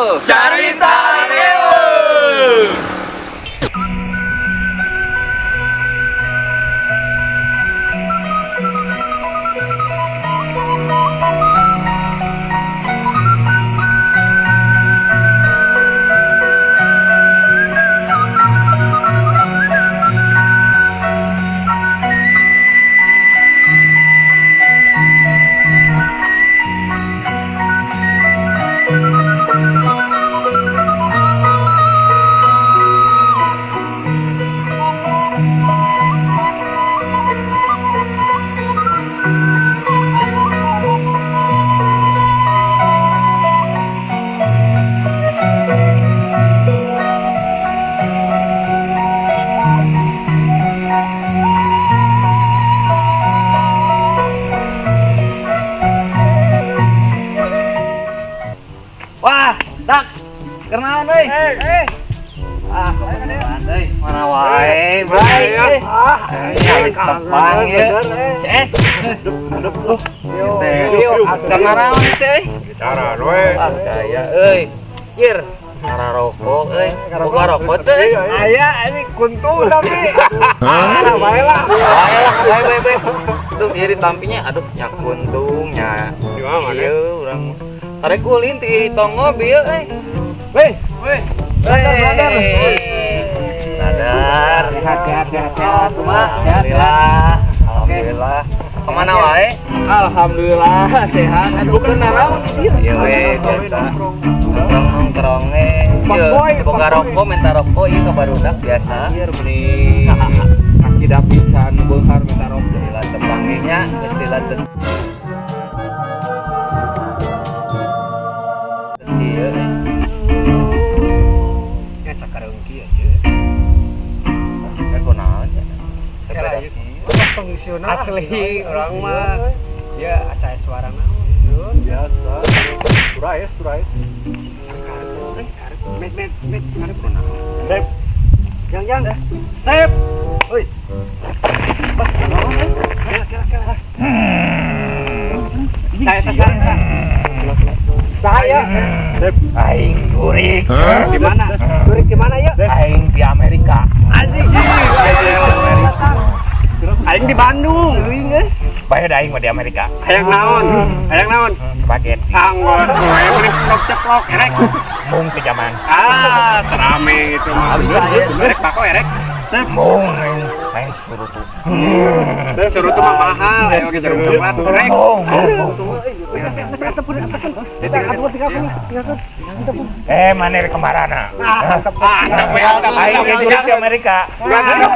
Carita Riweuh. Wah, dak. Kenaon euy? Eh. Ah, kebetulan euy. Mana wae, bray. Eh. Ah, habis tepang ya. CS. Aduh, aduh. Keur naon teh euy? Bicara we. Ah, gaya euy. Kir, ngararokok euy. Boga rokok teh. Aya ini kuntul tapi. Ah, bae lah. Bae lah, bae bae bae. Tuh ieu ditampinya, aduh nya kuntungnya. Di mana? Ieu urang. Arek ulin ti tonggo bieu euy. Weh, Weh. Brother, Sadar. Sehat, sehat, sehat, sehat. Kumaha? Sehat, Alhamdulillah. Alhamdulillah. Kemana wae? Alhamdulillah sehat. Aduh, keur naraon sih? Iya we, biasa. Nongkrong nongkrong e. Fuckboy, Boga fuckboy. rokok, minta rokok ieu ka barudak biasa. Ieu meuni kacida pisan beunghar minta rokok. Istilah tepanginya, istilah teu. Ieu. Ya sakareung kieu ieu. Eh kunaon ya? Sepeda. Asli orang mah ya acaya suara naon. Biasa. Turais, turais. Sangkarep eh karep met met met ngarep kunaon. Sep. Jang jang. Sep. Oi. Kela kela kela. Saya saya. Saya. Sep. Aing kurik. Di mana? Kurik di mana ya? Aing di Amerika. Anjing. Aing di Bandung. Bae da aing mah di Amerika. Hayang naon? Hayang naon? Spaghetti. Anggot we meni ceplok ceplok erek. Mung ke zaman. Ah, terame itu mah. Bisa, ya. Erek bako erek. Sep. Mung main main surutu. Suruh tuh mah mahal, ayo ge jeruk coklat. Erek. Mung, mung, mung. Eh, mana rek kemarana? Ah, antep we, antep. Aing ge jurik di Amerika. Aduh.